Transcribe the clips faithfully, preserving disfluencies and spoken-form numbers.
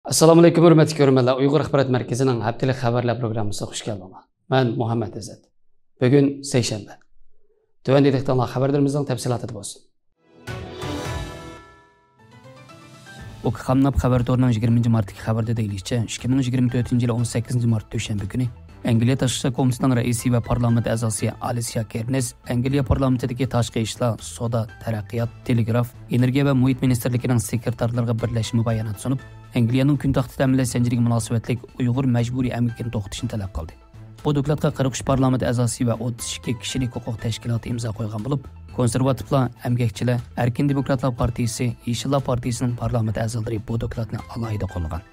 ئەسسالامۇ ئەلەيكۇم، ھۆرمەتلىك كۆرۈرمەنلەر. ئۇيغۇر ئاخبارات مەركىزىنىڭ ھەپتىلىك خەۋەرلەر پروگراممىسىغا خۇش كەلدىڭلار. مەن مۇھەممەت ئىززەت. بۈگۈن سەيشەنبە. تۆۋەندە دىققىتىڭلار خەۋەرلىرىمىزنىڭ تەپسىلاتىدا بولسۇن. ئۇكخامناپ خەۋەر تورىنىڭ يىگىرمىنچى مارتتىكى خەۋىرىدە دېيىلىشىچە، ئىككى مىڭ يىگىرمە تۆتىنچى يىل ئون سەككىزىنچى مارت، دوشەنبە كۈنى ئەنگلىيە تاشقى ئىشلار كومىتېتىنىڭ رەئىسى ۋە پارلامېنت ئەزاسى ئالىسىيا كېرنېس ئەنگلىيە پارلامېنتىدىكى تاشقى ئىشلار، سودا، تەرەققىيات، تېلېگراف، ئېنېرگىيە ۋە مۇھىت مىنىستىرلىكىنىڭ سېكرېتارلىرىغا بىرلەشمە بايانات سۇنۇپ، ئەنگلىيەنىڭ كۈن تاختى تەمىنلەش زەنجىرىگە مۇناسىۋەتلىك ئۇيغۇر مەجبۇرىي ئەمگىكىنى توختىتىشنى تەلەپ قىلدى. بۇ دوكلاتقا قىرىق ئۈچ پارلامېنت ئەزاسى ۋە ئوتتۇز ئىككى كىشىلىك ھوقۇق تەشكىلاتى ئىمزا قويغان بولۇپ، كونسېرۋاتىپلار، ئەمگەكچىلەر، ئەركىن دېموكراتلار پارتىيىسى، يېشىللار پارتىيىسىنىڭ پارلامېنت ئەزالىرى بۇ دوكلاتنى ئالاھىدە قوللىغان.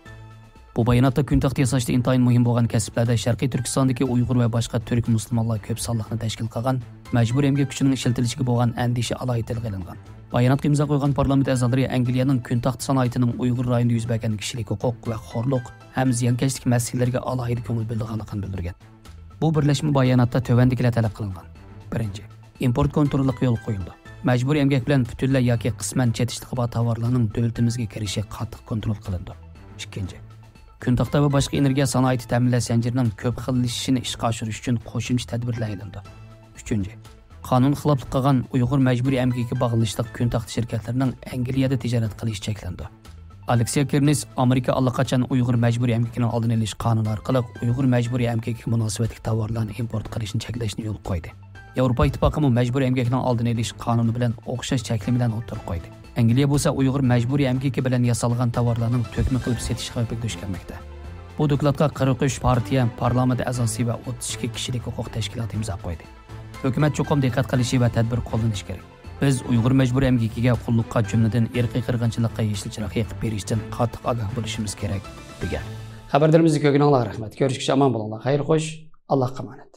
بۇ باياناتتا كۈن تاختى ياساشتا ئىنتايىن مۇھىم بولغان كەسىپلەردە شەرقىي تۈركىستاندىكى ئۇيغۇر ۋە باشقا تۈرك مۇسۇلمانلار كۆپ سانلىقنى تەشكىل قىلغان مەجبۇرىي ئەمگەك كۈچىنىڭ ئىشلىتىلىشىگە بولغان ئەندىشە ئالاھىدە تىلغا ئېلىنغان. باياناتقا ئىمزا قويغان پارلامېنت ئەزالىرى ئەنگلىيەنىڭ كۈن تاختى سانائىتىنىڭ ئۇيغۇر رايونىدا يۈز بەرگەن كىشىلىك ھوقۇق ۋە خورلۇق ھەم زىيانكەشلىك مەسىلىلىرىگە ئالاھىدە كۆڭۈل بۆلىدىغانلىقىنى بىلدۈرگەن. بۇ بىرلەشمە باياناتتا تۆۋەندىكىلەر تەلەپ قىلىنغان. بىرىنچى، ئىمپورت كونتروللۇققا يول قويۇلىدۇ. مەجبۇرىي ئەمگەك بىلەن پۈتۈنلەي ياكى قىسمەن چېتىشلىقى بار تاۋارلارنىڭ دۆلىتىمىزگە كىرىشى قاتتىق كونترول قىلىنىدۇ. ئىككىنچى، كۈن تاختا ۋە باشقا ئېنېرگىيە سانائىتى تەمىنلەش زەنجىرىنىڭ كۆپ خىللىشىشىنى ئىشقا ئاشۇرۇش ئۈچۈن قوشۇمچە تەدبىرلەر ئېلىنىدۇ. ئۈچىنچى، قانۇن خىلاپلىق قىلغان ئۇيغۇر مەجبۇرىي ئەمگىكىگە باغلىنىشلىق كۈن تاختا شىركەتلىرىنىڭ ئەنگلىيەدە تىجارەت قىلىشى چەكلىنىدۇ. ئالېكسىيا كېرنېس ئامېرىكا ئاللىقاچان ئۇيغۇر مەجبۇرىي ئەمگىكىنىڭ ئالدىنى ئېلىش قانۇنى ئارقىلىق ئۇيغۇر مەجبۇرىي ئەمگىكىگە مۇناسىۋەتلىك تاۋارلارنى ئىمپورت قىلىشنى چەكلەشنى يولغا قويدى. ياۋروپا ئىتتىپاقىمۇ مەجبۇرىي ئەمگەكنىڭ ئالدىنى ئېلىش قانۇنى بىلەن ئوخشاش چەكلىمىلەرنى ئوتتۇرىغا قويدى. ئەنگلىيە بولسا ئۇيغۇر مەجبۇرىي ئەمگىكى بىلەن ياسالغان تاۋارلارنىڭ تۆكمە قىلىپ سېتىش خەۋپىگە دۇچ كەلمەكتە. بۇ دوكلاتقا قىرىق ئۈچ پارتىيە، پارلامېنت ئەزاسى ۋە ئوتتۇز ئىككى كىشىلىك ھوقۇق تەشكىلاتى ئىمزا قويدى. ھۆكۈمەت چوقۇم دىققەت قىلىشى ۋە تەدبىر قوللىنىشى كېرەك. بىز ئۇيغۇر مەجبۇرىي ئەمگىكىگە، قۇللۇققا، جۈملىدىن ئىرقىي قىرغىنچىلىققا يېشىل چىراغ يېقىپ بېرىشتىن قاتتىق ئاگاھ بولۇشىمىز كېرەك، دېگەن. خەۋەرلىرىمىزنى كۆرگىنىڭلارغا رەھمەت. كۆرۈشكىچە ئامان بولۇڭلار. خەير خوش. ئاللاھقا ئامانەت.